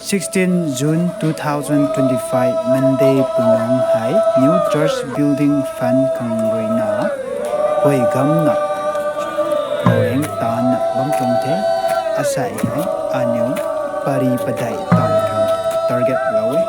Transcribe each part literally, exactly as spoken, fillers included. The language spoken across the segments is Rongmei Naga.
Sixteen June two thousand twenty-five Monday punang hei New Church Building Fund khang ruina huay gamna loreng taanna bam tuang the. Asei hei aniu pari padeih taanv khang target lou e.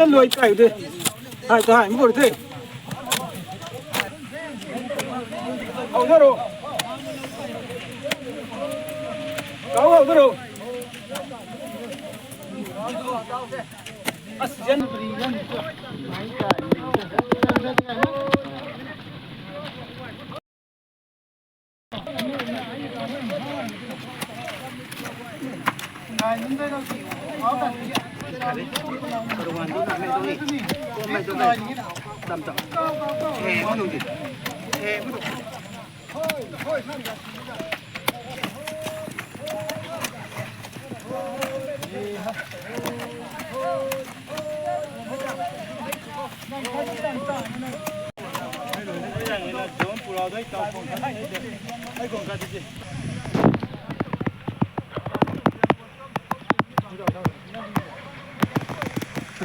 Lui kai de. Hai ta hai mur de. Hau da ro. Kau hau da ro. Asian.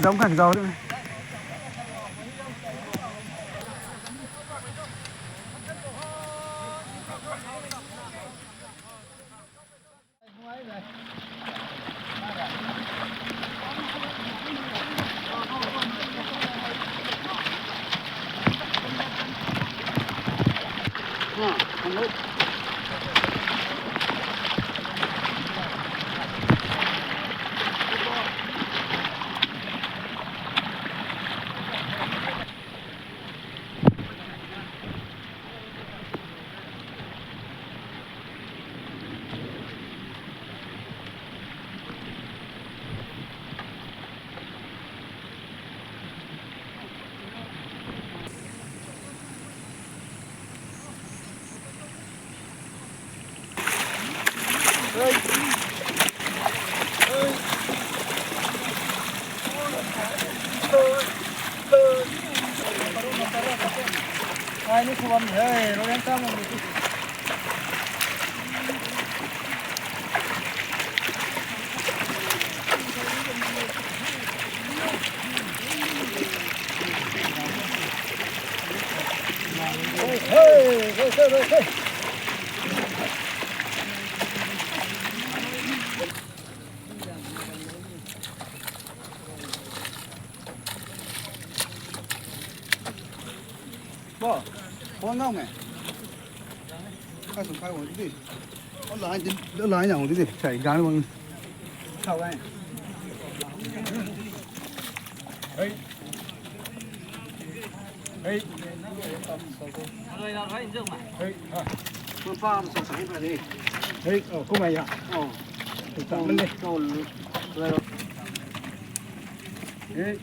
Zauc khan zauc. Bo, phone nau me. Ka sum kai wo di. Online di, online nau di di. Sai gang bang. Sao gai. Hey. Hey. Hey. Hey. Oh, kumai ya. Oh. Hey.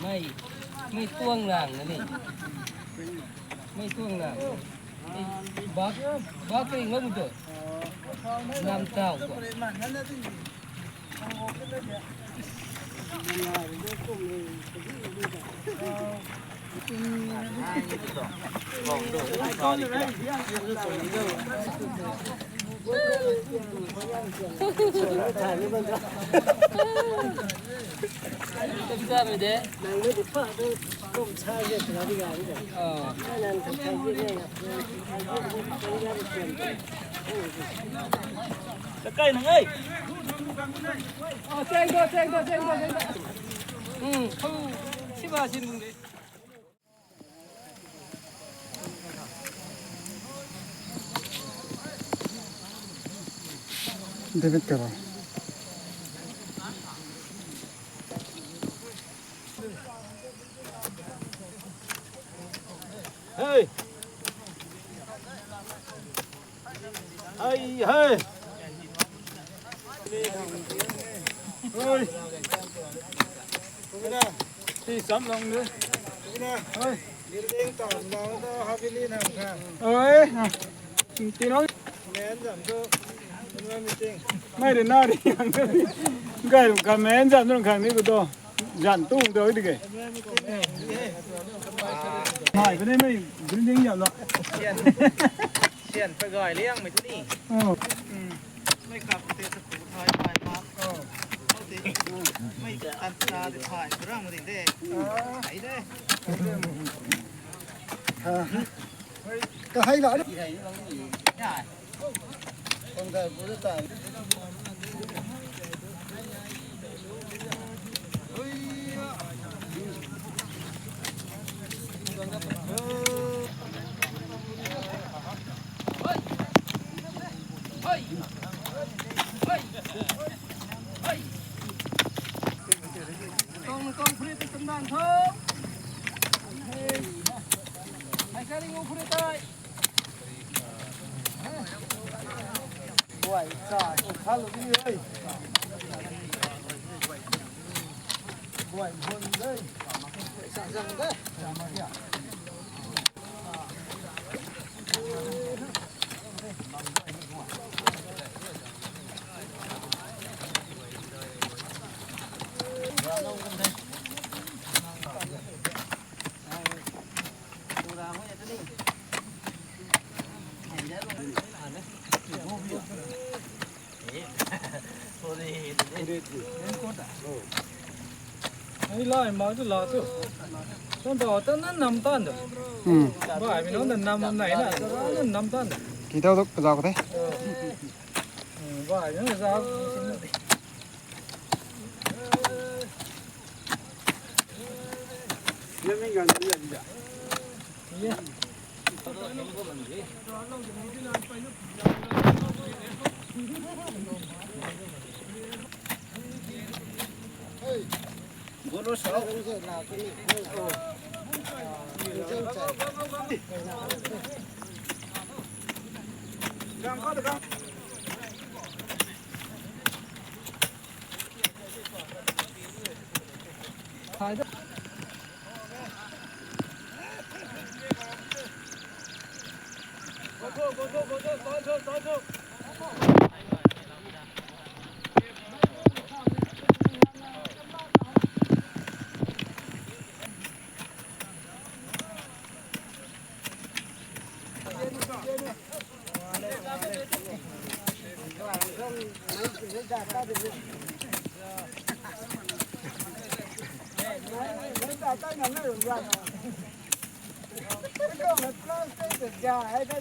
Mei, mei tuang lang na ni. Mei tuang lang. Bak, bak ring lou tu. Nam tau ko. Takai nang ei. Oh, cheng do, cheng do, cheng do, cheng do. Hmm. Siba sin mung de. David Kara. Hey! Hey, hey! Hey! Ti sam long de. Oi. Building tam lau da Haveli nam kha. Oi. Ti nong. Men zam tu. Annual meeting. Mai de na ri. Gai ka men zam nung khang ni ko do. Zan tu do di ke. Mai ko ni mai building zam lo. Sian, sian pagai liang mai tu ni. Oh. Mei kap te sa khu thai thai ma. Mei kan sa de thai rang ding de. Ai de. Ka hai la. Ya. Kong thai pu de tai. Tong, tong, free tu tendang tho. Hai, hai, kari ngu free tai. Buai cha, kha lu ni oi. Buai hon dei. Sa zang dei. Ai lai ma tu la tu. Tan ta tan nan nam tan da. Hmm. Bai mi nong nan nam nai na. Nan nam tan da. Ki tau tu ka zau ka the. Hmm, bai mi nong zau.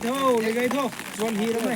Tho, le gai tho. Chuan hi ram e.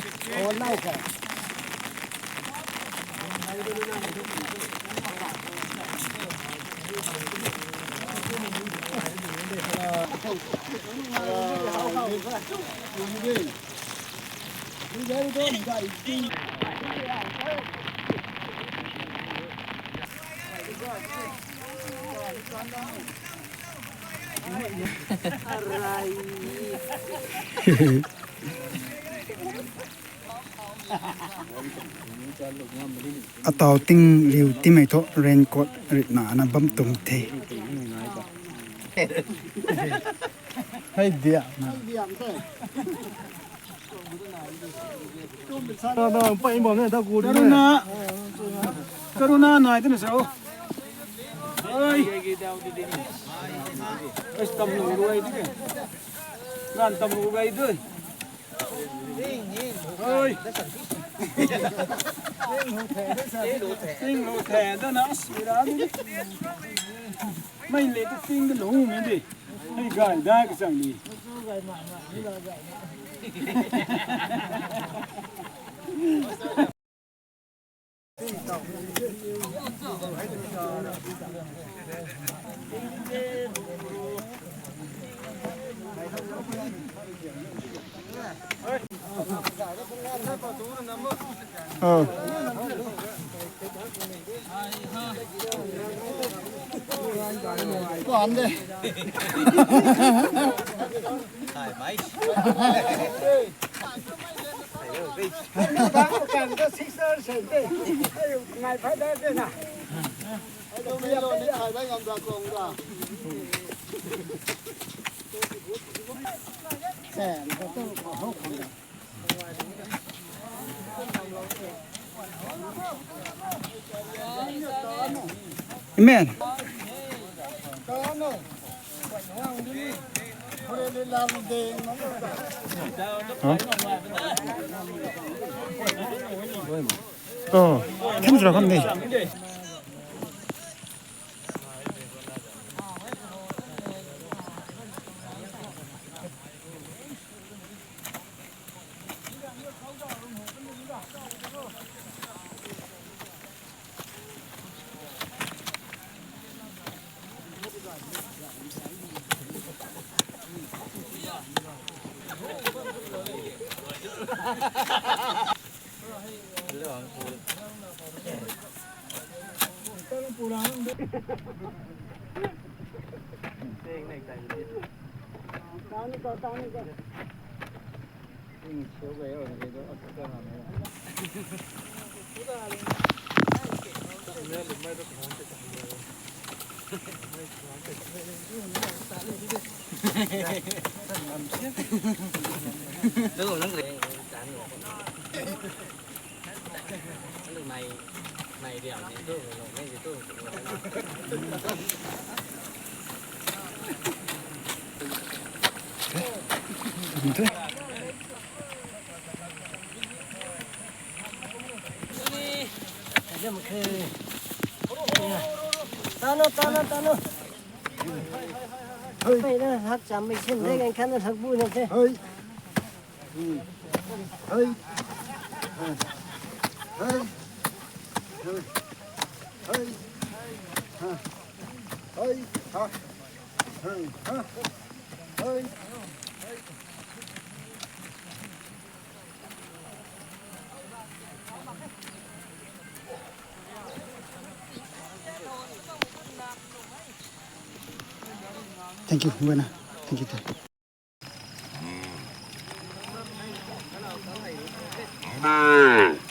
Atau ting riu timei thu raincoat rit na na bam tung the. Hei dia. Karuna, karuna nai tena sao. Oi. Tam lu ruai di ke. Nan tam lu ruai di. Oi. Ting lu the da na sira di. Mai le tu ting da lu mi di. Hei gay dai ka chang ni. Amen. Hah? Oh, kan zura kan de. Tano, tano, tano. Hei na hak cham mei sin de kan kan na hak bu na the. Hei. Hei. Hei. Hei. Hei. Hei. Thank you, Buena. Thank you, thank you.